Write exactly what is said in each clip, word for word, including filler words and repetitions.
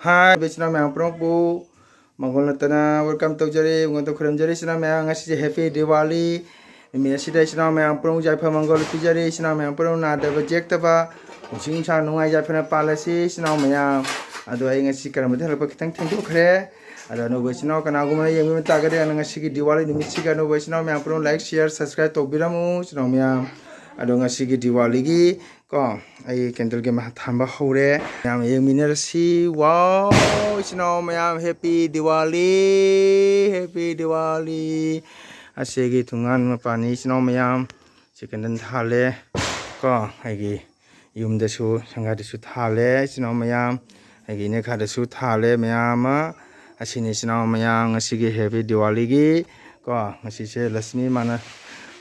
ꯍꯥꯏ, ꯏꯆꯤꯟ ꯏꯅꯥꯎ ꯃꯌꯥꯝ ꯄꯨꯝꯅꯃꯛꯄꯨ ꯃꯪꯒꯣꯜ ꯅꯠꯇꯅ welcome ꯇꯧꯖꯔꯤ, ꯃꯪꯒꯣꯜꯗ ꯈꯨꯔꯨꯝꯖꯔꯤ꯫ ꯏꯆꯤꯟ ꯏꯅꯥꯎ ꯃꯌꯥꯝ, ꯉꯁꯤꯁꯦ happy Diwali ꯅꯨꯃꯤꯠ ꯑꯁꯤꯗ ꯏꯆꯤꯟ ꯏꯅꯥꯎ ꯃꯌꯥꯝ ꯄꯨꯝꯅꯃꯛ ꯌꯥꯏꯐ ꯃꯪꯒꯣꯜ ꯄꯤꯖꯔꯤ꯫ ꯏꯆꯤꯟ ꯏꯅꯥꯎ ꯃꯌꯥꯝ ꯄꯨꯝꯅꯃꯛ ꯅꯥꯗꯕ ꯌꯦꯛꯇꯕ, ꯄꯨꯟꯁꯤ ꯅꯨꯡꯁꯥꯡ ꯅꯨꯡꯉꯥꯏ ꯌꯥꯏꯐꯅ ꯄꯥꯜꯂꯁꯤ ꯏꯆꯤꯟ ꯏꯅꯥꯎ ꯃꯌꯥꯝ꯫ ꯑꯗꯣ ꯑꯩ ꯉꯁꯤ ꯀꯔꯝꯕꯗ ꯍꯜꯂꯛꯄ ꯈꯤꯇꯪ ꯊꯦꯡꯗꯣꯛꯈ꯭ꯔꯦ꯫ ꯑꯗꯣ ꯑꯅꯧꯕ ꯏꯆꯤꯟ ꯏꯅꯥꯎ ꯀꯅꯥꯒꯨꯝꯕꯅ ꯌꯦꯡꯕꯤꯕ ꯇꯥꯔꯒꯗꯤ, ꯑꯗꯨꯅ ꯉꯁꯤꯒꯤ Diwali ꯅꯨꯃꯤꯠꯁꯤꯒ ꯑꯅꯧꯕ ꯏꯆꯤꯟ ꯏꯅꯥꯎ ꯃꯌꯥꯝ ꯄꯨꯝꯅꯃꯛ like, share, subscribe ꯇꯧꯕꯤꯔꯝꯃꯨ ꯏꯆꯤꯟ ꯏꯅꯥꯎ ꯃꯌꯥꯝ꯫ ꯑꯗꯣ ꯉꯁꯤꯒꯤ Diwaliꯒꯤ ꯀꯣ, ꯑꯩ candle ꯒꯤ ꯃꯍꯥ ꯊꯥꯟꯕ ꯍꯧꯔꯦ꯫ ꯃꯌꯥꯝ ꯌꯦꯡꯃꯤꯟꯅꯔꯁꯤ꯫ Wow! ꯏꯆꯤꯟ ꯏꯅꯥꯎ ꯃꯌꯥꯝ, happy Diwali! Happy Diwali! ꯑꯁꯤꯒꯤ ꯊꯣꯡꯒꯥꯟ ꯃꯄꯥꯟꯅꯤ, ꯏꯆꯤꯟ ꯏꯅꯥꯎ ꯃꯌꯥꯝ꯫ ꯁꯤ candle ꯊꯥꯜꯂꯦ ꯀꯣ, ꯑꯩꯒꯤ ꯌꯨꯝꯗꯁꯨ, ꯁꯪꯒꯥꯗꯁꯨ ꯊꯥꯜꯂꯦ, ꯏꯆꯤꯟ ꯏꯅꯥꯎ ꯃꯌꯥꯝ꯫ ꯑꯩꯒꯤ ꯏꯅꯦꯈꯥꯗꯁꯨ ꯊꯥꯜꯂꯦ ꯃꯌꯥꯝ ꯑꯃ꯫ ꯑꯁꯤꯅꯤ, ꯏꯆꯤꯟ ꯏꯅꯥꯎ ꯃꯌꯥꯝ, ꯉꯁꯤꯒꯤ happy Diwaliꯒꯤ ꯀꯣ, ꯉꯁꯤꯁꯦ ꯂꯛꯁꯃꯤ ꯃꯥꯅ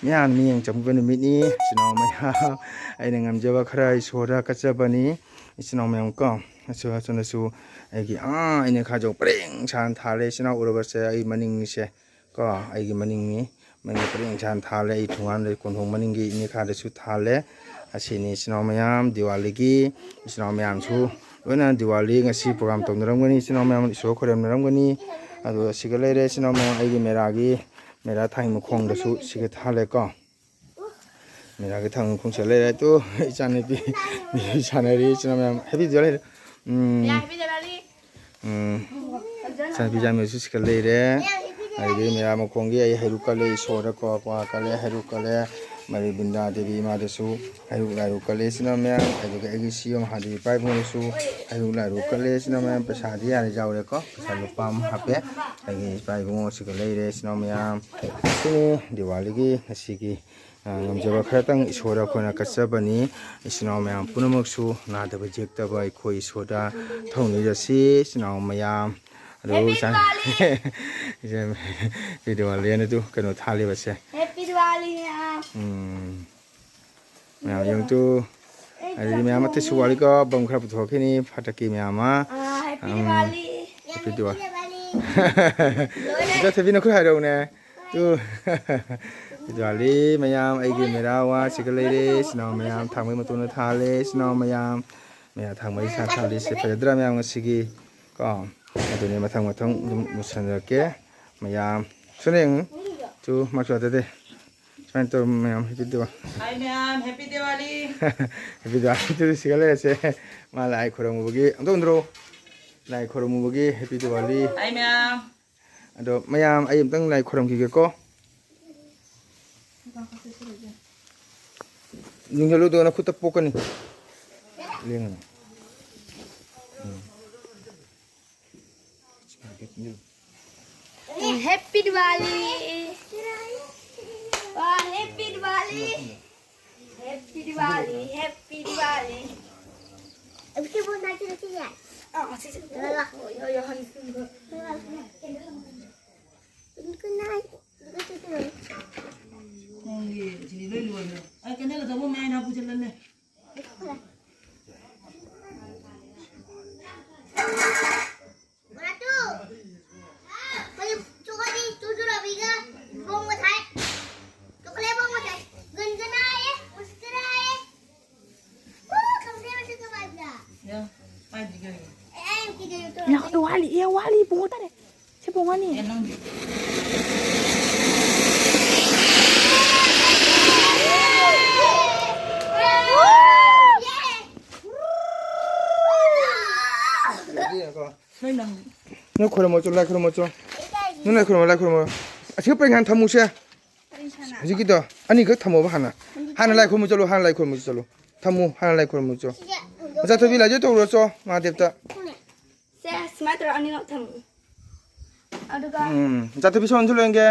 ꯃꯌꯥꯝ ꯃꯤꯠꯌꯦꯡ ꯆꯪꯕ ꯅꯨꯃꯤꯠꯅꯤ, ꯏꯆꯤꯟ ꯏꯅꯥꯎ ꯃꯌꯥꯝ꯫ ꯑꯩꯅ ꯉꯝꯖꯕ ꯈꯔ ꯏꯁꯣꯔꯗ ꯀꯠꯆꯕꯅꯤ, ꯏꯆꯤꯟ ꯏꯅꯥꯎ ꯃꯌꯥꯝ ꯀꯣ꯫ ꯑꯁꯨ-, ꯑꯁꯨꯝꯅꯁꯨ ꯑꯩꯒꯤ, ꯑꯥ, ꯏꯅꯦꯈꯥꯁꯨ ꯄꯔꯦꯡ ꯁꯥꯅ ꯊꯥꯜꯂꯦ, ꯏꯆꯤꯟ ꯏꯅꯥꯎ ꯎꯔꯕꯁꯦ꯫ ꯑꯩ ꯃꯅꯤꯡꯁꯦ ꯀꯣ, ꯑꯩꯒꯤ ꯃꯅꯤꯡꯅꯤ꯫ ꯃꯅꯤꯡ ꯄꯔꯦꯡ ꯁꯥꯅ ꯊꯥꯜꯂꯦ꯫ ꯑꯩ ꯊꯣꯡꯒꯥꯟꯗ ꯀꯣꯟꯊꯣꯡ ꯃꯅꯤꯡꯒꯤ ꯏꯅꯦꯈꯥꯗꯁꯨ ꯊꯥꯜꯂꯦ꯫ ꯑꯁꯤꯅꯤ, ꯏꯆꯤꯟ ꯏꯅꯥꯎ ꯃꯌꯥꯝ, Diwaliꯒꯤ ꯏꯆꯤꯟ ꯏꯅꯥꯎ ꯃꯌꯥꯝꯁꯨ ꯂꯣꯏꯅ Diwali ꯉꯁꯤ program ꯇꯧꯅꯔꯝꯒꯅꯤ꯫ ꯏꯆꯤꯟ ꯏꯅꯥꯎ ꯃꯌꯥꯝ ꯏꯁꯣꯔ ꯈꯣꯏꯔꯝꯅꯔꯝꯒꯅꯤ꯫ ꯑꯗꯣ ꯑꯁꯤꯒ ꯂꯩꯔꯦ, ꯏꯆꯤꯟ ꯏꯅꯥꯎ ꯃꯌꯥꯝ, ꯑꯩꯒꯤ ꯃꯦꯔꯥꯒꯤ, ꯃꯦꯔꯥ ꯊꯥꯡ ꯃꯈꯣꯡꯗꯁꯨ ꯁꯤꯒ ꯊꯥꯜꯂꯦꯀꯣ꯫ ꯃꯦꯔꯥꯒꯤ ꯊꯥꯡ ꯃꯈꯣꯡꯁꯤꯗ ꯂꯩꯔꯦ꯫ ꯇꯨ, ꯏꯆꯥꯅꯨꯄꯤ ꯁꯥꯟꯅꯔꯤ, ꯏꯆꯤꯟ ꯏꯅꯥꯎ ꯃꯌꯥꯝ꯫ Happy Diwali꯫ ꯎꯝ꯫ ꯎꯝ, ꯏꯆꯥꯅꯨꯄꯤ ꯏꯆꯥꯅꯨꯄꯤꯁꯨ ꯁꯤꯒ ꯂꯩꯔꯦ꯫ ꯑꯗꯒꯤ ꯃꯦꯔꯥ ꯃꯈꯣꯡꯒꯤ ꯑꯩ ꯍꯩꯔꯨꯛ ꯀꯠꯂꯦ, ꯏꯁꯣꯔꯗ ꯀꯣ, ꯀ꯭ꯋꯥ ꯀꯠꯂꯦ, ꯍꯩꯔꯨꯛ ꯀꯠꯂꯦ꯫ ꯃꯔꯤ ꯕꯤꯟꯗꯥ ꯗꯦꯕꯤ ꯏꯃꯥꯗꯁꯨ ꯍꯩꯔꯨꯛ ꯂꯥꯏꯔꯨꯛ ꯀꯠꯂꯦ, ꯏꯆꯤꯟ ꯏꯅꯥꯎ ꯃꯌꯥꯝ꯫ ꯑꯗꯒꯤ ꯑꯩꯒꯤ ꯁꯤ ꯌꯨꯝ ꯍꯥꯟꯅꯒꯤ ꯏꯄꯥ ꯏꯕꯨꯡꯗꯁꯨ ꯍꯩꯔꯨꯛ ꯂꯥꯏꯔꯨꯛ ꯀꯠꯂꯦ, ꯏꯆꯤꯟ ꯏꯅꯥꯎ ꯃꯌꯥꯝ꯫ ꯄꯩꯁꯥꯗꯤ ꯌꯥꯔꯦ, ꯌꯥꯎꯔꯦꯀꯣ, ꯄꯩꯁꯥ ꯂꯨꯄꯥ ꯑꯃ ꯍꯥꯞꯄꯦ꯫ ꯑꯩꯒꯤ ꯏꯄꯥ ꯏꯕꯨꯡꯉꯣ ꯁꯤꯒ ꯂꯩꯔꯦ, ꯏꯆꯤꯟ ꯏꯅꯥꯎ ꯃꯌꯥꯝ꯫ ꯁꯤꯅꯤ ꯗꯤꯋꯥꯂꯤꯒꯤ ꯉꯁꯤꯒꯤ ꯉꯝꯖꯕ ꯈꯔꯇꯪ ꯏꯁꯣꯔꯗ ꯑꯩꯈꯣꯏꯅ ꯀꯠꯆꯕꯅꯤ꯫ ꯏꯆꯤꯟ ꯏꯅꯥꯎ ꯃꯌꯥꯝ ꯄꯨꯝꯅꯃꯛꯁꯨ ꯅꯥꯗꯕ ꯌꯦꯛꯇꯕ ꯑꯩꯈꯣꯏ ꯏꯁꯣꯔꯗ ꯊꯧꯅꯤꯖꯁꯤ, ꯏꯆꯤꯟ ꯏꯅꯥꯎ ꯃꯌꯥꯝ꯫ ꯑꯗꯨ Happy ꯏꯆꯥ-, Diwali! ꯏꯆꯥ-, Happy Diwali ꯍꯥꯏꯅ ꯑꯗꯨ ꯀꯩꯅꯣ ꯊꯥꯜꯂꯤꯕꯁꯦ꯫ Happy Diwali, ꯃꯌꯥꯝ꯫ ꯎꯝ꯫ ꯃꯌꯥꯝ ꯌꯦꯡꯉꯨ ꯇꯨ꯫ ꯑꯗꯨꯗꯤ ꯃꯌꯥꯝ ꯑꯇꯩꯁꯨ ꯋꯥꯠꯂꯤꯀꯣ, ꯕꯝ ꯈꯔ ꯄꯨꯊꯣꯛꯈꯤꯅꯤ, ꯐꯥꯇꯛꯀꯤ ꯃꯌꯥꯝ ꯑꯃ꯫ ꯑꯥ, Happy ꯎꯝ, Diwali! Happy Diwali! ꯏꯆꯥ ꯊꯣꯏꯕꯤ, ꯅꯈꯨꯠ ꯍꯥꯏꯔꯛꯎꯅꯦ꯫ ꯇꯨ꯫ Diwali ꯃꯌꯥꯝ, ꯑꯩꯒꯤ ꯃꯦꯔꯥ ꯋꯥ ꯁꯤꯒ ꯂꯩꯔꯦ꯫ ꯏꯆꯤꯟ ꯏꯅꯥꯎ ꯃꯌꯥꯝ ꯊꯥꯡꯃꯩ ꯃꯇꯣꯟꯗ ꯊꯥꯜꯂꯦ꯫ ꯏꯆꯤꯟ ꯏꯅꯥꯎ ꯃꯌꯥꯝ, ꯃꯦꯔꯥ ꯊꯥꯡꯃꯩ ꯁꯥ ꯊꯥꯜꯂꯤꯁꯦ ꯐꯖꯗ꯭ꯔꯥ ꯃꯌꯥꯝ ꯉꯁꯤꯒꯤ? ꯀꯣ꯫ ꯑꯗꯨꯅꯦ, ꯃꯊꯪ ꯃꯊꯪ ꯑꯗꯨꯝ ꯃꯨꯁꯟꯅꯔꯛꯀꯦ ꯃꯌꯥꯝ꯫ ꯁꯨꯅꯦ, ꯎꯝ꯫ ꯇꯨ, ꯃꯥꯁꯨ ꯑꯗꯨꯗꯤ ꯁꯨꯃꯥꯏꯅ ꯇꯧꯔ ꯃꯌꯥꯝ, ꯍꯦꯄꯤ ꯗꯤꯋꯥ-, Hi ꯃꯌꯥꯝ, happy Diwali. Happy Diwali. Two, ꯁꯤꯒ ꯂꯩꯔꯁꯦ꯫ ꯃꯥ ꯂꯥꯏ ꯈꯣꯏꯔꯝꯃꯨꯕꯒꯤ, ꯑꯝꯇ ꯎꯟꯗ꯭ꯔꯣ? ꯂꯥꯏ ꯈꯣꯏꯔꯝꯃꯨꯕꯒꯤ ꯍꯦꯄꯤ ꯗꯤꯋꯥꯂꯤ꯫ Hi ꯃꯌꯥꯝ꯫ ꯑꯗꯣ ꯃꯌꯥꯝ, ꯑꯩ ꯑꯝꯇꯪ ꯂꯥꯏ ꯈꯣꯏꯔꯝꯈꯤꯒꯦꯀꯣ꯫ ꯌꯦꯡꯁꯤꯜꯂꯨꯗꯣ, ꯅꯈꯨꯠꯇ ꯄꯣꯛꯀꯅꯤ꯫ ꯂꯦꯡꯒꯅꯨ꯫ ꯎꯝ꯫ Happy Diwali. Wow, Happy Diwali. Happy Diwali. Happy Diwali. Happy Diwali. ꯅꯪꯒꯤ ꯁꯤꯗꯤ ꯂꯣꯏ ꯂꯣꯏꯈ꯭ꯔꯦ꯫ ꯑꯩ ꯀꯩꯅꯣꯗ ꯇꯧꯕ ꯃꯌꯥꯏ ꯅꯥꯄꯨ ꯆꯠꯂꯜꯂꯦ꯫ ꯃꯥꯇꯨ! ꯑꯩꯈꯣꯏ ꯆꯣꯀ꯭ꯂꯦꯠ ꯆꯨꯔꯆꯨꯔꯥꯕꯤꯒ ꯕꯣꯝꯒ ꯊꯥꯏ꯫ ꯆꯣꯀ꯭ꯂꯦꯠ ꯕꯣꯝꯒ ꯊꯥꯏ꯫ ꯒꯟꯒꯅꯥꯏꯌꯦ, ꯃꯨꯁꯀꯔꯥꯏꯌꯦ꯫ ꯎ, ꯈꯪꯗꯦ ꯃꯁꯤ ꯀꯃꯥꯏꯅ? ꯌꯥ, ꯄꯥꯏꯗ꯭ꯔꯤ ꯀꯩꯅꯣ? ꯑꯦ, ꯑꯩ ꯀꯤꯖꯩ, ꯇꯣ꯫ ꯌꯥ, ꯋꯥꯠꯂꯤ, ꯑꯦ, ꯋꯥꯠꯂꯤ, ꯄꯨꯡ ꯇꯥꯔꯦ꯫ ꯁꯤ ꯄꯨꯡ ꯑꯅꯤ꯫ ꯑꯦ, ꯅꯪꯗꯤ? ꯅꯣꯏ ꯅꯪ꯫ ꯅꯣꯏ ꯈꯣꯏꯔꯝꯃꯣ ꯆꯠꯂꯣ, ꯂꯥꯏ ꯈꯣꯏꯔꯝꯃꯣ ꯆꯠꯂꯣ꯫ ꯅꯣꯏ ꯂꯥꯏ ꯈꯣꯏꯔꯝꯃꯣ, ꯂꯥꯏ ꯈꯣꯏꯔꯝꯃꯣ꯫ ꯑꯁꯤꯒ ꯄꯔꯦꯡ ꯍꯥꯟꯅ ꯊꯝꯃꯨꯁꯦ꯫ ꯍꯧꯖꯤꯛꯀꯤꯗꯣ ꯑꯅꯤꯈꯛ ꯊꯝꯃꯣꯕ ꯍꯥꯟꯅ꯫ ꯍꯥꯟꯅ ꯂꯥꯏ ꯈꯨꯔꯨꯝꯕ ꯆꯠꯂꯣ, ꯍꯥꯟꯅ ꯂꯥꯏ ꯈꯨꯔꯨꯝꯕ ꯆꯠꯂꯣ꯫ ꯊꯝꯃꯨ, ꯍꯥꯟꯅ ꯂꯥꯏ ꯈꯨꯔꯨꯝꯕ ꯆꯠꯂꯣ꯫ ꯃꯆꯥ ꯊꯣꯏꯕꯤ, ꯂꯥꯏꯖꯧ ꯇꯧꯔꯨꯔꯣ ꯆꯣ, ꯃꯍꯥꯗꯦꯕꯇ꯫ ꯁꯦ, ꯁꯨꯃꯥꯏꯅ ꯇꯧꯔ ꯑꯅꯤꯃꯛ ꯊꯝꯃꯨ꯫ ꯑꯗꯨꯒ ꯎꯝ, ꯃꯆꯥ ꯊꯣꯏꯕꯤ, ꯁꯣꯝꯁꯨ ꯂꯣꯏꯅꯒꯦ꯫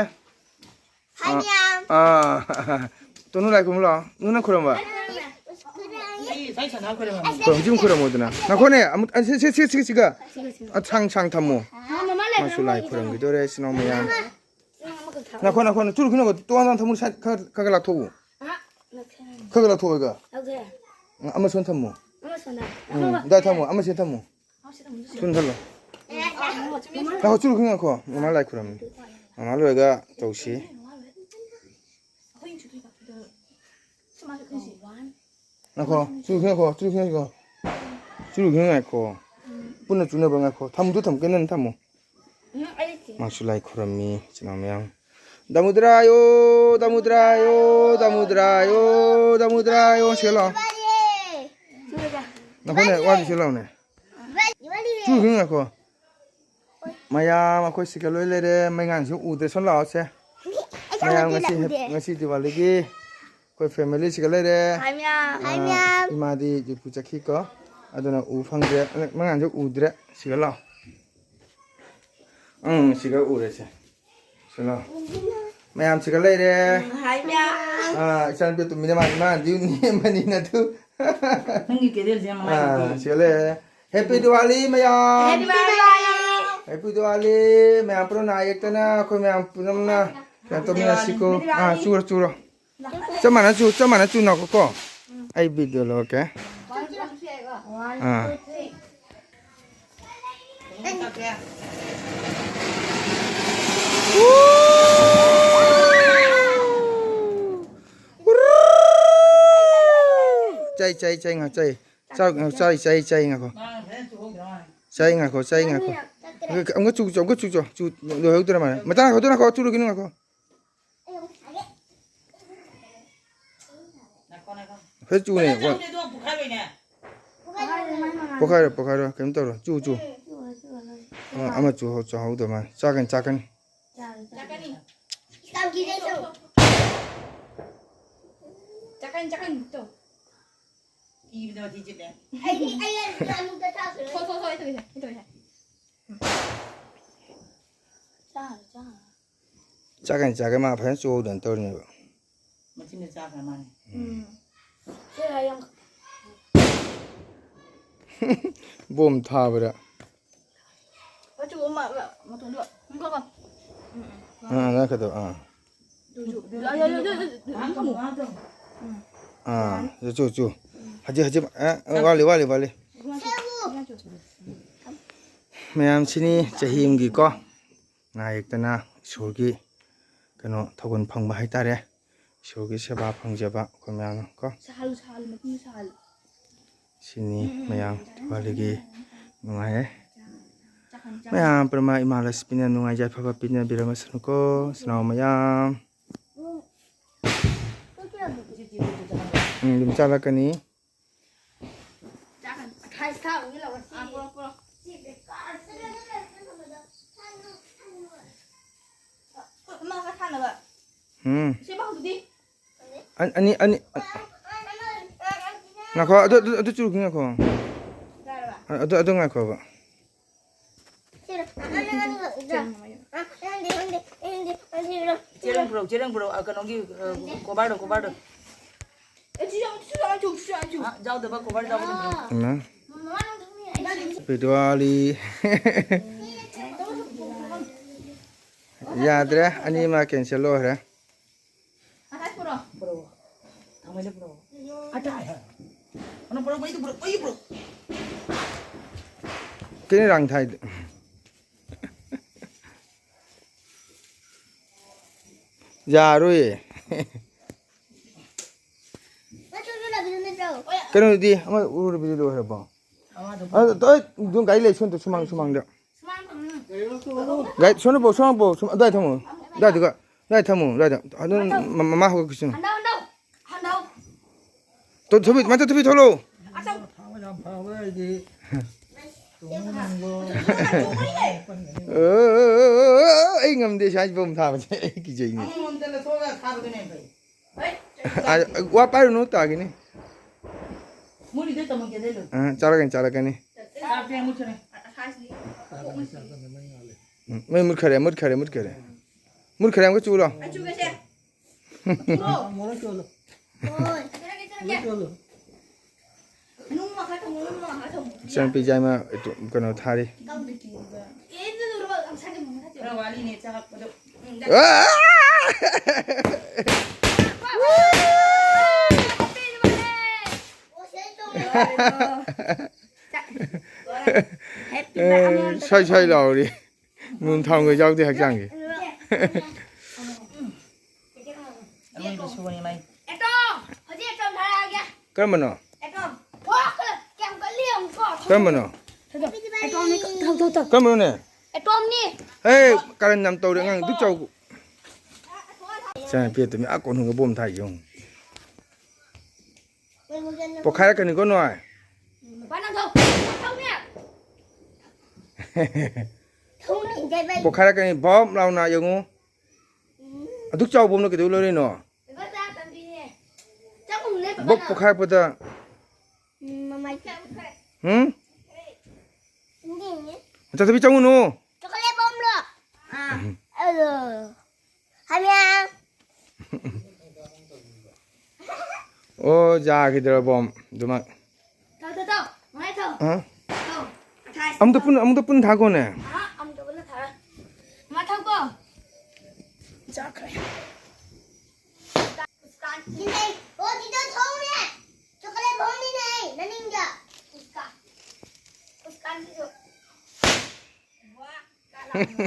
ꯍꯥꯏ ꯑꯥ, ꯃꯌꯥꯝ꯫ ꯑꯥ꯫ ꯇꯣꯅꯨ ꯂꯥꯏ ꯈꯨꯔꯨꯝꯕ ꯂꯥꯛꯑꯣ꯫ ꯅꯨ ꯅꯪ ꯈꯨꯔꯨꯝꯕ? ꯈꯨꯔꯨꯝꯃꯤ꯫ ꯈꯨꯔꯨꯝꯃꯤ꯫ ꯈꯨꯔꯨꯝ, ꯁꯤꯝ ꯈꯨꯔꯨꯝꯃꯣꯗꯅ꯫ ꯅꯈꯣꯅꯦ, ꯑꯃꯨꯛ, ꯑ, ꯁꯤ, ꯁꯤ, ꯁꯤ, ꯁꯤ, ꯁꯤꯒ꯫ ꯁꯤꯒ, ꯁꯤꯒ꯫ ꯑ, ꯁꯥꯡ, ꯁꯥꯡ ꯊꯝꯃꯣ꯫ ꯑꯥ, ꯃꯃꯥ ꯂꯥꯏ ꯃꯥꯁꯨ ꯈꯨꯔꯨꯝꯕ ꯂꯥꯏ ꯍꯩꯇꯦ꯫ ꯈꯨꯔꯨꯝꯈꯤꯗꯣꯔꯦ, ꯏꯆꯤꯟ ꯏꯅꯥꯎ ꯃꯌꯥꯝ꯫ ꯅꯪ ꯑꯃꯈꯛ ꯊꯝꯃꯨ꯫ ꯅꯈꯣ, ꯅꯈꯣ, ꯆꯨꯔꯨ ꯈꯤꯅꯨ, ꯇꯣꯉꯥꯟ ꯇꯣꯉꯥꯟ ꯊꯝꯃꯨ, ꯁꯥꯏ-, ꯈꯔ, ꯈꯔ, ꯈꯔ ꯂꯥꯞꯊꯣꯛꯎ꯫ ꯑ, ꯅꯛꯁꯦ꯫ ꯈꯔ, ꯈꯔ ꯂꯥꯞꯊꯣꯛꯑꯒ꯫ ꯂꯧꯊꯣꯛꯑꯦ꯫ ꯑ, ꯑꯃ ꯁꯣꯝ ꯊꯝꯃꯨ꯫ ꯑꯃ ꯁꯣꯝꯗ꯫ ꯎꯝ, ꯑꯗꯥꯏ ꯊꯝꯃꯨ, ꯑꯃ ꯁꯤ ꯊꯝꯃꯨ꯫ ꯁꯣꯝ ꯊꯝꯃꯨ꯫ ꯉꯥꯏꯈꯣ, ꯆꯨꯔꯨ ꯈꯤꯅꯨ ꯉꯥꯏꯈꯣ꯫ ꯃꯃꯥ ꯂꯥꯏ ꯈꯨꯔꯨꯝꯃꯤ꯫ ꯃꯃꯥ ꯂꯣꯏꯔꯒ ꯇꯧꯁꯤ꯫ ꯉꯥꯏꯈꯣ, ꯆꯨꯔꯨ ꯈꯤꯅꯨ ꯉꯥꯏꯈꯣ, ꯆꯨꯔꯨ ꯈꯤꯅꯨ ꯉꯥꯏꯈꯣ꯫ ꯆꯨꯔꯨ ꯈꯤꯅꯨ ꯉꯥꯏꯈꯣ꯫ ꯄꯨꯟꯅ ꯆꯨꯅꯕ ꯉꯥꯏꯈꯣ꯫ ꯊꯝꯗꯨ ꯊꯝ-, ꯀꯩꯅꯣ ꯊꯝꯃꯣ꯫ ꯎꯝ, ꯑꯩ ꯁꯤ-, ꯃꯥꯁꯨ ꯂꯥꯏ ꯈꯨꯔꯝꯃꯤ, ꯏꯆꯤꯟ ꯏꯅꯥꯎ ꯃꯌꯥꯝ꯫ ꯗꯃꯨꯗ꯭ꯔꯥꯌꯣ, ꯗꯃꯨꯗ꯭ꯔꯥꯌꯣ, ꯗꯃꯨꯗ꯭ꯔꯥꯌꯣ, ꯗꯃꯨꯗ꯭ꯔꯥꯌꯣ꯫ ꯁꯤ ꯂꯥꯛꯑꯣ꯫ ꯅꯈꯣꯏꯅ ꯋꯥꯗꯨ ꯁꯤ ꯂꯥꯛꯑꯣꯅꯦ꯫ ꯆꯨꯈꯤꯅꯨ, ꯉꯥꯏꯈꯣ꯫ ꯃꯌꯥꯝ ꯑꯩꯈꯣꯏ ꯁꯤꯒ ꯂꯣꯏ ꯂꯩꯔꯦ꯫ ꯃꯩꯉꯥꯟꯁꯨ ꯎꯗ꯭ꯔꯦ꯫ ꯁꯣꯝ ꯂꯥꯛꯑꯣꯁꯦ꯫ ꯃꯌꯥꯝ ꯉꯁꯤ, ꯉꯁꯤ ꯗꯤꯋꯥꯂꯤꯒꯤ ꯑꯩꯈꯣꯏ ꯐꯦꯃꯤꯂꯤꯁꯤꯒ ꯂꯩꯔꯦ꯫ ꯍꯥꯏ ꯃꯌꯥꯝ꯫ ꯑꯥ, ꯍꯥꯏ ꯃꯌꯥꯝ꯫ ꯏꯃꯥꯗꯤ ꯖꯨꯄꯨ ꯆꯠꯈꯤꯀꯣ꯫ ꯑꯗꯨꯅ ꯎ ꯐꯪꯗ꯭ꯔꯦ꯫ ꯃꯉꯥꯟꯁꯨ ꯎꯗ꯭ꯔꯦ꯫ ꯁꯤꯒ ꯂꯥꯛꯑꯣ꯫ ꯎꯝ, ꯁꯤꯒ ꯎꯔꯦꯁꯦ꯫ ꯁꯤ ꯂꯥꯛꯑꯣ꯫ ꯃꯌꯥꯝ ꯁꯤꯒ ꯂꯩꯔꯦ꯫ ꯎꯝ, ꯍꯥꯏ ꯃꯌꯥꯝ꯫ ꯑꯥ, ꯏꯆꯥꯅꯨꯄꯤ ꯇꯨꯝꯃꯤꯅꯦ ꯃꯥ, ꯏꯃꯥꯅꯗꯤ ꯅꯦꯝꯕꯅꯤꯅ ꯑꯗꯨ꯫ ꯅꯪꯒꯤ ꯀꯦꯔꯤꯌꯔꯁꯦ ꯌꯥꯝ ꯑꯥ, ꯅꯨꯡꯉꯥꯏꯕꯅꯦ꯫ ꯁꯤꯒ ꯂꯩꯔꯦ꯫ Happy Diwali ꯃꯌꯥꯝ꯫ Happy Diwali꯫ Happy Diwali꯫ ꯃꯌꯥꯝ ꯄꯨꯟꯅ ꯅꯥ ꯌꯦꯛꯇꯅ ꯑꯩꯈꯣꯏ ꯃꯌꯥꯝ ꯄꯨꯟꯅ ꯀꯩꯅꯣ ꯇꯧꯃꯤꯟꯅꯁꯤꯀꯣ꯫ Happy Diwali꯫ ꯑꯥ, ꯆꯨꯔꯣ, ꯆꯨꯔꯣ꯫ ꯆꯞ ꯃꯥꯟꯅ ꯆꯨ, ꯆꯞ ꯃꯥꯟꯅ ꯆꯨꯅꯀꯣ꯫ ꯑꯩ ꯚꯤꯗꯤꯑꯣ ꯂꯧꯔꯛꯀꯦ꯫ ꯑꯥ꯫ ꯆꯥꯏ, ꯆꯥꯏ, ꯆꯥꯏ, ꯉꯥ ꯆꯥꯏ꯫ ꯆꯥꯛ, ꯆꯥꯏ, ꯆꯥꯏ, ꯆꯥꯏ, ꯉꯥꯏꯈꯣ꯫ ꯆꯥꯏ, ꯉꯥꯏꯈꯣ, ꯆꯥꯏ, ꯉꯥꯏꯈꯣ꯫ ꯑꯃꯨꯛꯀ ꯆꯨ, ꯆꯨ, ꯑꯃꯨꯛꯀ ꯆꯨ, ꯆꯨ꯫ ꯂꯣꯏꯍꯧꯗ꯭ꯔ ꯃꯥꯜꯂꯦ꯫ ꯃꯇꯥꯡ ꯍꯧꯗꯣꯛ ꯉꯥꯏꯈꯣ, ꯆꯨꯔꯨꯒꯤꯅꯨ ꯉꯥꯏꯈꯣ꯫ ꯐꯖ ꯆꯨꯅꯦ꯫ ꯄꯣꯈꯥꯏꯔꯣ, ꯄꯣꯈꯥꯏꯔꯣ, ꯀꯩꯝ ꯇꯧꯔꯣ꯫ ꯆꯨ, ꯆꯨ꯫ ꯑꯃ, ꯑꯃ ꯆꯨ, ꯆꯨꯍꯧꯗ꯭ꯔ ꯃꯥꯜꯂꯦ꯫ ꯆꯥꯛꯀꯅꯤ, ꯆꯥꯛꯀꯅꯤ꯫ ꯆꯥꯛꯀꯅꯤ꯫ ꯆꯥꯛꯀꯅꯤ, ꯆꯥꯛꯀꯅꯤ ꯇꯧ꯫ ꯏꯕꯗ ꯃꯊꯤ ꯆꯤꯠꯂꯦ꯫ ꯑꯩꯗꯤ, ꯑꯩ ꯑꯃꯨꯛꯇ ꯆꯥꯈ꯭ꯔꯦ꯫ ꯊꯣꯛ, ꯊꯣꯛ, ꯊꯣꯛ, ꯑꯩ ꯊꯣꯛꯏꯁꯦ, ꯑꯩ ꯊꯣꯛꯏꯁꯦ꯫ ꯆꯥꯔꯣ, ꯆꯥꯔꯣ꯫ ꯆꯥꯛꯀꯅꯤ, ꯆꯥꯛꯀꯅꯤ, ꯃꯥ ꯐꯖꯅ ꯆꯨꯍꯧꯗꯅ ꯇꯧꯔꯤꯅꯦꯕ꯫ ꯃꯆꯤꯟꯗ ꯆꯥꯈ꯭ꯔ ꯃꯥꯜꯂꯦ꯫ ꯎꯝ꯫ ꯁꯤ ꯌꯥꯝ ꯕꯣꯝ ꯊꯥꯕꯗ꯫ ꯃꯆꯨ ꯑꯃ, ꯃꯇꯣꯟꯗꯣ꯫ ꯎꯝ, ꯀꯣ, ꯀꯣ꯫ ꯎꯝ, ꯎꯝ꯫ ꯑꯥ, ꯅꯪ ꯀꯩꯗꯧ-, ꯑꯥ꯫ ꯌꯥ, ꯌꯥ, ꯌꯥ, ꯌꯥ, ꯌꯥ꯫ ꯑꯥ, ꯆꯨ, ꯆꯨ꯫ ꯍꯧꯖꯤꯛ, ꯍꯧꯖꯤꯛ, ꯑ, ꯑ, ꯋꯥꯠꯂꯤ, ꯋꯥꯠꯂꯤ, ꯋꯥꯠꯂꯤ꯫ ꯃꯌꯥꯝꯁꯤꯅꯤ ꯆꯍꯤ ꯑꯃꯒꯤꯀꯣ ꯅꯥ ꯌꯦꯛꯇꯅ ꯏꯁꯣꯔꯒꯤ ꯀꯩꯅꯣ ꯊꯧꯒꯜ ꯐꯪꯕ ꯍꯥꯏꯇꯥꯔꯦ꯫ ꯏꯁꯣꯔꯒꯤ ꯁꯦꯕꯥ ꯐꯪꯖꯕ ꯑꯩꯈꯣꯏ ꯃꯌꯥꯝꯅ ꯀꯣ꯫ ꯁꯥꯍꯜꯂꯨ, ꯁꯥꯍꯜꯂꯨ, ꯃꯇꯨꯡꯗ ꯁꯥꯍꯜꯂꯨ꯫ ꯁꯤꯅꯤ ꯎꯝ, ꯎꯝ, ꯃꯌꯥꯝ ꯎꯝ꯫ ꯗꯤꯋꯥꯂꯤꯒꯤ ꯅꯨꯡꯉꯥꯏꯌꯦ꯫ ꯃꯌꯥꯝ ꯄꯨꯝꯅꯃꯛ ꯏꯃꯥ ꯂꯛꯁꯃꯤꯅ ꯅꯨꯡꯉꯥꯏ ꯌꯥꯏꯐꯕ ꯄꯤꯅꯕꯤꯔꯝꯃꯁꯅꯨꯀꯣ, ꯁꯅꯥꯎ ꯃꯌꯥꯝ꯫ ꯎꯝ, ꯑꯗꯨꯝ ꯆꯥꯔꯛꯀꯅꯤ꯫ ꯎꯝ꯫ ꯑꯅꯤ, ꯑꯅꯤ, ꯑꯅꯤ, ꯉꯥꯏꯈꯣ, ꯑꯗꯨ, ꯑꯗꯨ, ꯑꯗꯨ ꯆꯨꯔꯨꯈꯤ ꯉꯥꯏꯈꯣ꯫ ꯑ-, ꯑꯗꯨ, ꯑꯗꯨ ꯉꯥꯏꯈꯣꯕ꯫ ꯆꯦꯔꯪ ꯄꯨꯔꯛꯎ, ꯆꯦꯔꯪ ꯄꯨꯔꯛꯎ꯫ ꯑ, ꯀꯩꯅꯣꯒꯤ, ꯑ, ꯀꯣꯕꯔꯗꯣ, ꯀꯣꯕꯔꯗꯣ꯫ ꯑ, ꯌꯥꯎꯗꯕ ꯀꯣꯕꯔ ꯌꯥꯎꯕꯗꯣ ꯄꯨꯔꯛꯎ꯫ ꯏꯃꯥ꯫ Happy Diwali꯫ ꯌꯥꯗ꯭ꯔꯦ, ꯑꯅꯤꯃꯛ cancel ꯑꯣꯏꯔꯦ꯫ ꯄꯨꯔꯛꯑꯣ꯫ ꯊꯥꯡꯃꯩꯗ ꯄꯨꯔꯛꯑꯣ꯫ ꯑꯅ ꯄꯨꯔꯛꯑꯣ, ꯃꯩꯗꯨ ꯄꯨꯔꯛꯑꯣ, ꯃꯩꯗꯨ ꯄꯨꯔꯛꯑꯣ꯫ ꯀꯩꯅꯣ ꯔꯥꯡ ꯊꯥꯏꯗꯣ? ꯌꯥꯔꯣꯏꯌꯦ꯫ ꯀꯩꯅꯣꯗꯤ ꯑꯃ ꯎꯔꯨꯕꯤꯗꯨ ꯂꯣꯏꯈ꯭ꯔꯕꯣ? ꯑꯗꯨ, ꯑꯗꯨ, ꯑꯗꯨꯝ ꯒꯥꯔꯤ ꯂꯩ, ꯁꯣꯝꯗ ꯁꯨꯃꯥꯡ, ꯁꯨꯃꯥꯡꯗ꯫ ꯒꯥꯔꯤ ꯁꯣꯝꯗ ꯄꯣ, ꯁꯣꯝꯗ ꯄꯣ, ꯁꯨꯝ-, ꯑꯗꯨꯋꯥꯏ ꯊꯝꯃꯣ꯫ ꯑꯗꯨꯋꯥꯏꯗꯨꯒ, ꯑꯗꯨꯋꯥꯏ ꯊꯝꯃꯣ, ꯑꯗꯨꯋꯥꯏꯗ꯫ ꯑꯗꯨꯝ ꯃ-, ꯃꯃꯥ ꯍꯧꯒꯠꯈꯤꯁꯅꯨ꯫ ꯍꯟꯗꯧ, ꯍꯟꯗꯧ, ꯍꯟꯗꯧ꯫ ꯇꯣ, ꯊꯣꯏꯕꯤ, ꯃꯊꯛ ꯊꯣꯏꯕꯤ ꯊꯣꯛꯂꯛꯑꯣ꯫ ꯑꯆꯧ꯫ ꯊꯥꯡ ꯌꯥꯝ ꯐꯕ ꯑꯩꯗꯤ ꯇꯣꯡꯕ ꯉꯝꯕ꯫ ꯑꯩ ꯉꯝꯗꯦ, ꯁ꯭ꯋꯥꯏ ꯕꯣꯝ ꯊꯥꯕꯁꯦ ꯑꯩ ꯀꯤꯖꯩꯅꯦ꯫ ꯑꯃꯃꯝꯗ ꯂꯧꯊꯣꯛꯑꯒ ꯊꯥꯕꯗꯨꯅ ꯍꯦꯟꯅ ꯐꯩ꯫ ꯑ, ꯋꯥ ꯄꯥꯏꯔꯨꯅꯨ, ꯇꯥꯒꯤꯅꯤ꯫ ꯃꯨꯠꯂꯤꯗꯣ ꯇꯃꯣ ꯀꯦꯗꯦ ꯂꯣꯏ꯫ ꯑ, ꯆꯥꯔꯛꯀꯅꯤ, ꯆꯥꯔꯛꯀꯅꯤ꯫ ꯆꯥꯔꯛꯀꯅꯤ, ꯃꯨꯠꯈ꯭ꯔꯦ꯫ ꯎꯝ, ꯃꯩ ꯃꯨꯠꯈꯔꯦ, ꯃꯨꯠꯈꯔꯦ, ꯃꯨꯠꯈꯔꯦ꯫ ꯃꯨꯠꯈꯔꯦ, ꯑꯃꯨꯛꯀ ꯆꯨꯔꯣ꯫ ꯑꯩ ꯆꯨꯒꯦꯁꯦ꯫ ꯆꯨꯔꯣ꯫ ꯃꯣꯔꯣꯛ ꯆꯣꯜꯂꯣ꯫ ꯍꯣꯏ꯫ ꯆꯨꯔꯒꯦ, ꯆꯨꯔꯒꯦ꯫ ꯃꯣꯔꯣꯛ ꯆꯣꯜꯂꯣ꯫ ꯅꯨꯡ ꯃꯈꯥ ꯊꯝꯃꯣ, ꯅꯨꯡ ꯃꯈꯥ ꯊꯝꯃꯣ꯫ ꯏꯆꯥꯅꯨꯄꯤ ꯌꯥꯏꯃ ꯀꯩꯅꯣ ꯊꯥꯔꯤ꯫ ꯈꯔ ꯋꯥꯠꯂꯤꯅꯦ ꯆꯥꯛꯄꯗꯣ꯫ ꯎꯝ, ꯑꯥ! ꯑꯦ, ꯁ꯭ꯋꯥꯏ ꯁ꯭ꯋꯥꯏ ꯂꯥꯎꯔꯤ꯫ ꯅꯨꯡ ꯊꯥꯎꯉꯩ ꯌꯥꯎꯗꯦ ꯍꯛꯆꯥꯡꯒꯤ꯫ ꯑꯔꯣꯏꯕ ꯁꯣꯅꯤ ꯃꯥꯏ꯫ ꯀꯔꯝꯕꯅꯣ? ꯀꯔꯝꯕꯅꯣ? ꯑꯦꯇꯣꯝꯅꯤ꯫ ꯊꯧ, ꯊꯧ, ꯊꯧ꯫ ꯀꯔꯝꯕꯅꯣꯅꯦ? ꯑꯦꯇꯣꯝꯅꯤ꯫ ꯍꯦ, ꯀꯔꯟ ꯌꯥꯝ ꯇꯧꯔꯦ ꯑꯉꯥꯡ, ꯑꯗꯨꯛ ꯆꯥꯎ꯫ ꯏꯆꯥ ꯅꯨꯄꯤ ꯑꯗꯨ ꯃꯤ ꯑꯥ ꯀꯣꯟꯊꯣꯡꯗ ꯕꯣꯝ ꯊꯥꯏ ꯌꯦꯡꯉꯨ꯫ ꯄꯣꯛꯈꯥꯏꯔꯛꯀꯅꯤꯀꯣ ꯅꯣꯏ꯫ ꯄꯥ ꯅꯪ ꯊꯧ꯫ ꯊꯧꯅꯦ꯫ ꯊꯧꯅꯤ, ꯏꯟꯖꯩꯕꯩ꯫ ꯄꯣꯛꯈꯥꯏꯔꯛꯀꯅꯤ, ꯕꯣꯝ ꯂꯥꯎꯅ ꯌꯦꯡꯉꯨ꯫ ꯎꯝ꯫ ꯑꯗꯨꯛ ꯆꯥꯎꯕ ꯕꯣꯝꯅ ꯀꯩꯗꯧ ꯂꯣꯏꯔꯤꯅꯣ? ꯕꯕꯥ ꯆꯥ ꯇꯝꯕꯤꯅꯦ꯫ ꯆꯥꯛ ꯊꯣꯡꯅꯦ ꯕꯕꯥ ꯕꯣꯛ ꯅꯪ꯫ ꯄꯣꯛꯈꯥꯏꯔꯛꯄꯗ꯫ ꯎꯝ, ꯃꯃꯥꯏ ꯆꯥ ꯃꯨꯠꯈ꯭ꯔꯦ꯫ ꯍꯨꯝ? ꯏꯟꯖꯩꯅꯦ꯫ ꯆꯥꯊꯕꯤ ꯆꯪꯉꯨꯅꯨ꯫ ꯆꯣꯀꯣꯂꯦꯠ ꯕꯣꯝꯂꯣ? ꯑꯥ꯫ ꯑꯗꯣ꯫ ꯍꯥꯏꯃꯤꯌꯥ꯫ ꯑꯣ, ꯌꯥꯈꯤꯗ꯭ꯔꯕꯣ ꯑꯗꯨꯃꯛ? ꯊꯧ, ꯊꯧ, ꯊꯧ꯫ ꯃꯥꯏ ꯊꯧ꯫ ꯑ? ꯊꯧ꯫ ꯑꯊꯥꯏ ꯑꯃꯨꯛꯇ ꯊꯧ꯫ ꯄꯨꯟ-, ꯑꯃꯨꯛꯇ ꯄꯨꯟ ꯊꯥꯈꯣꯅꯦ꯫ ꯑꯍ, ꯑꯃꯨꯛꯇ ꯄꯨꯟꯅ ꯊꯥꯔꯣꯏ꯫ ꯃꯥ ꯊꯧꯀꯣ꯫ ꯆꯠꯈ꯭ꯔꯦ꯫ ꯏꯅꯦ, ꯑꯣ, ꯁꯤꯗ ꯊꯧꯅꯦ꯫ ꯆꯣꯀꯣꯂꯦꯠ ꯐꯪꯅꯤꯅꯦ, ꯅꯅꯤꯡꯗ꯫ ꯎꯁꯀꯥ-, ꯎꯁꯀꯥꯟꯁꯤꯁꯨ꯫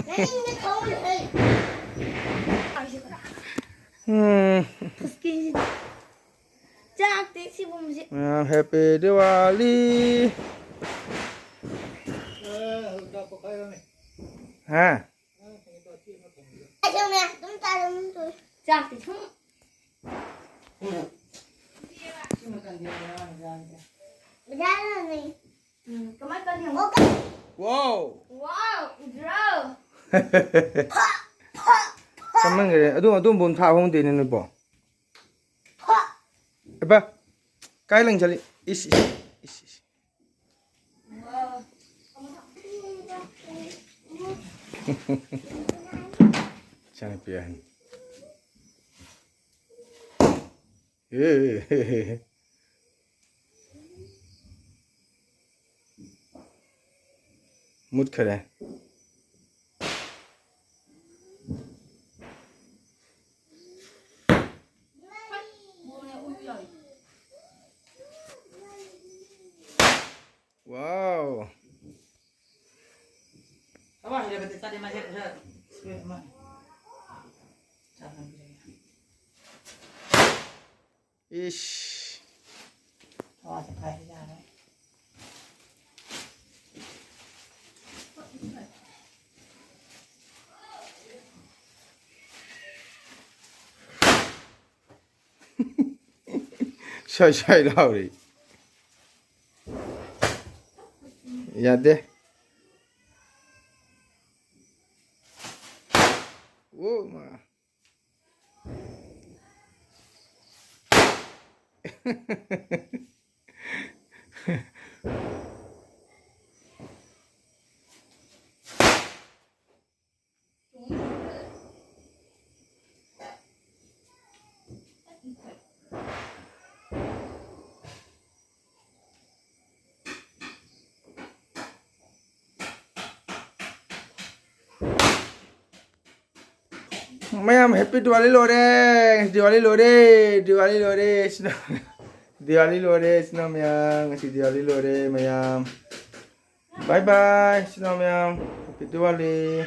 ꯅꯅꯤꯡꯗ ꯊꯧꯅꯦ, ꯍꯦ꯫ ꯎꯝ꯫ ꯎꯁꯀꯤꯁꯤ꯫ ꯆꯥꯛꯇꯤ ꯁꯤꯒꯨꯝꯕꯁꯤ꯫ ꯑ, Happy Diwali꯫ ꯍꯥ? ꯑꯗꯨꯝ ꯆꯥꯔꯣ, ꯑꯗꯨꯝ ꯇꯣꯛꯑꯣ꯫ ꯆꯥꯛꯇꯤ ꯁꯨꯝ꯫ ꯎꯝ, ꯀꯃꯥꯏ ꯇꯧꯅꯤ? Wow! Wow, ꯎꯗ꯭ꯔꯣ? ꯀꯃꯟꯈ꯭ꯔꯦ꯫ ꯑꯗꯨꯝ, ꯑꯗꯨꯝꯕ ꯑꯃ ꯊꯥ ꯍꯣꯡꯗꯦꯅꯦ ꯅꯣꯏꯕꯣ꯫ ꯑꯦꯕ, ꯀꯥꯏ ꯂꯪ ꯆꯠꯂꯤ? ꯏꯁ, ꯏꯁ, ꯏꯁ, ꯏꯁ꯫ ꯏꯆꯥꯅꯨꯄꯤ ꯑꯍꯟ꯫ ꯑꯦ꯫ ꯃꯨꯠꯈꯔꯦ꯫ Wow. ꯑꯃ ꯍꯩꯔꯕꯗꯤ ꯆꯥꯗꯦ, ꯃꯥꯁꯦ ꯈꯔ ꯁꯣꯏ ꯑꯃ ꯆꯥꯍꯟꯕꯤꯔꯒꯦ꯫ ꯏꯁ꯫ ꯊꯋꯥꯁꯦ ꯈꯔ ꯌꯥꯔꯦ꯫ ꯁ꯭ꯋꯥꯏ ꯁ꯭ꯋꯥꯏ ꯂꯥꯎꯔꯤ꯫ ꯌꯥꯗꯦ꯫ ꯑꯣ ꯃꯥ꯫ ꯃꯌꯥꯝ, ꯍꯦꯄꯤ ꯗꯤꯋꯥꯂꯤ ꯂꯣꯏꯔꯦ꯫ ꯗꯤꯋꯥꯂꯤ ꯂꯣꯏꯔꯦ꯫ ꯗꯤꯋꯥꯂꯤ ꯂꯣꯏꯔꯦ꯫ ꯁꯤꯅ ꯗꯤꯋꯥꯂꯤ ꯂꯣꯏꯔꯦ꯫ ꯁꯤꯅ ꯃꯌꯥꯝ, ꯉꯁꯤ ꯗꯤꯋꯥꯂꯤ ꯂꯣꯏꯔꯦ ꯃꯌꯥꯝ꯫ ꯕꯥꯏ ꯕꯥꯏ꯫ ꯁꯤꯅ ꯃꯌꯥꯝ, ꯍꯦꯄꯤ ꯗꯤꯋꯥꯂꯤ꯫